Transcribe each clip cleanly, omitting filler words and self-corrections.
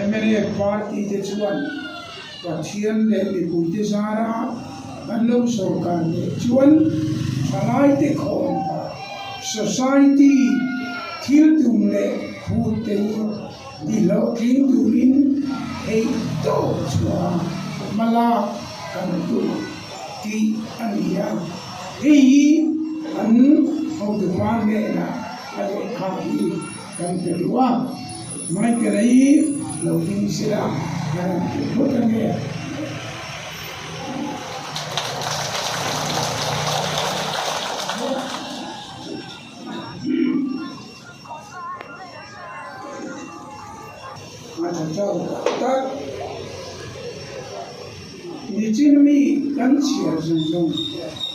Mnf party te chuan Pathian leh mipuite zara an lo sawrkar leh chuan thalaite khawm society thil tum leh phut te hi ti hlawhtling turin theih tawp chhuah a hmalak kan tum tih a ni a. Hei hi an hotupa hnenah a lehkha hi kan pe duh a, Michael-a hi lo ding sela kan han ti phawt ange. A tha chau tak tak. Nichin mi kan chhiar zawng zawng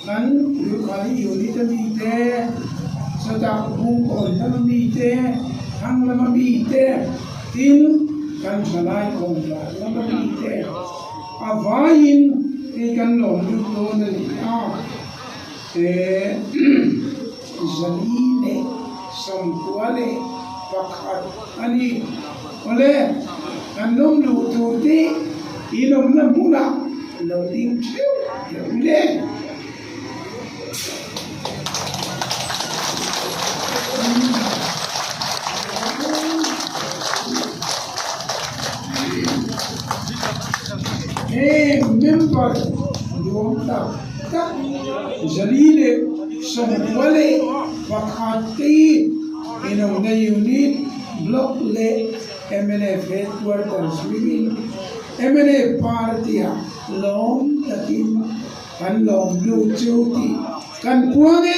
kan Lukhali unit a mi te, chutah Bungkawn lama mi te, Thang lama mi te, tin kan thalai Kawnvar lama mi te a vaiin hei kan lawm lut dawn a ni a. Zali leh 91 a ni. Awle, kan lawm luh tur te in awmna hmunah lo ding theuh theuh le. Heng member nuam tak tak 491 te inawmna unit, block leh mnf headquarters hmingin mnf party-ah lawm takin kan lawm lut chu tih kan puang e.